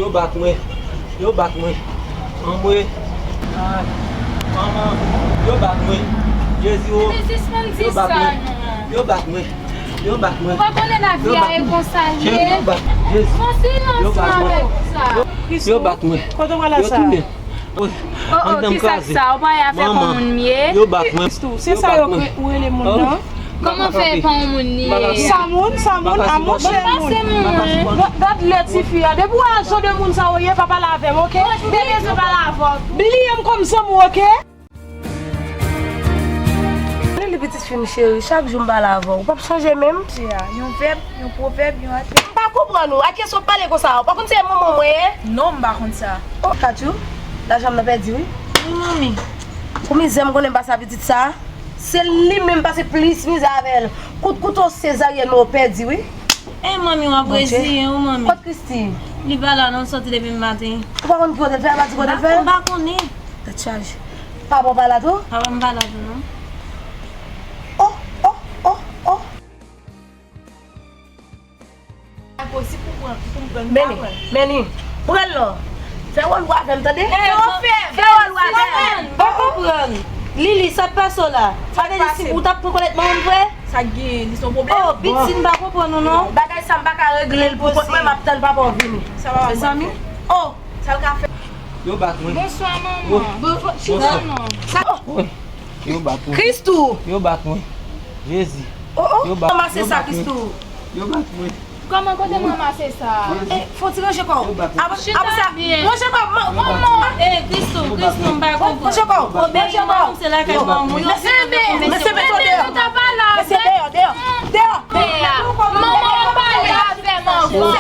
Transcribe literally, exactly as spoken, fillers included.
Yo bat mwen. Yo bat mwen. Anmwe. Ay. Manman. Yo bat mwen. Jezi o. Men sispann di sa non. Yo bat mwen. Yo bat mwen. Ou pa konnen lavi a e konsa l ye. Yo bat. Jezi. Fè silans non avèk sa. Yo bat mwen. Kote w pral la sa? Yo tounen. Oh, oh, kisa k sa? Ou pa ye afè kon moun m ye? Yo bat mwen. Kristou, se sa yo ou rele moun nan? Kòman fè e pa yon moun li ye? Sa moun, sa moun, a monchè moun. Gad, gad lè tifi a. Depi w wè a jan de moun sa yo ye, pa pale avè m, oke? Mwen bezwen pale avè w. Bliye m kòm zanmi w, oke? Lili pitit fi m cheri, chak jou m pale avè w. Ou p ap chanje menm? Tia, yon vèb, yon pwovèb, yon ake. M pa konprann ou. Ake sa w ap pale konsa a? Ou pa konn se manman mwen ye? Non, m pa konn sa. Oh, Katchou, lajan m nan pèdi wi. Wi, manmi. Pou mizè m konnen m pase a pitit sa a. Se li menm pase plis mizè avè l. Kout kouto sezaryèn mwen yo pèdi wi. E manmi w ap reziyen wi manmi. Kot Kristi? Li pa la non, l soti depi maten. Ou pa konn ki kote l fè, pa di kote l fè? M pa konnen. Tèt chaje. Papa w pa la tou? Papa m pa la tou non. Oh, oh, oh, oh. Meni, Meni, pran l non. Fè wòl ou avè m tande. Fè wòl ou avè m. Pa konprann. Lili, sa k pase w la? Sa vle di si ou t ap pran kolèt manman m vre? Sa k genyen, li se yon pwoblèm? Oh, pitit, m pa konprann ou non. Bagay sa m pa ka regle l pou kont mwen, m ap tann papa w vini. Sa pa mezanmi. Oh, sa l ka fè? Yo bat mwen. Bonswa manman. Bonswa. Sa, oh. Yo bat mwen. Kristou. Yo bat mwen. Jezi. Oh, oh. Yo bat mwen. Ranmase sa, Kristou. Yo bat mwen. Kòman kote m ranmase sa? Eh, fò ti ranje kò w. Yo bat mwen. Apre sa, ranje kò w. Manman. Eh, Kristou, Kristou, m pa konprann. Ranje kò w. Ranje kò w. Se lakay manman. Mesye, mesye, mesye, deyò. Mesye, deyò, deyò. Deyò. Manman, pale avè m ankò.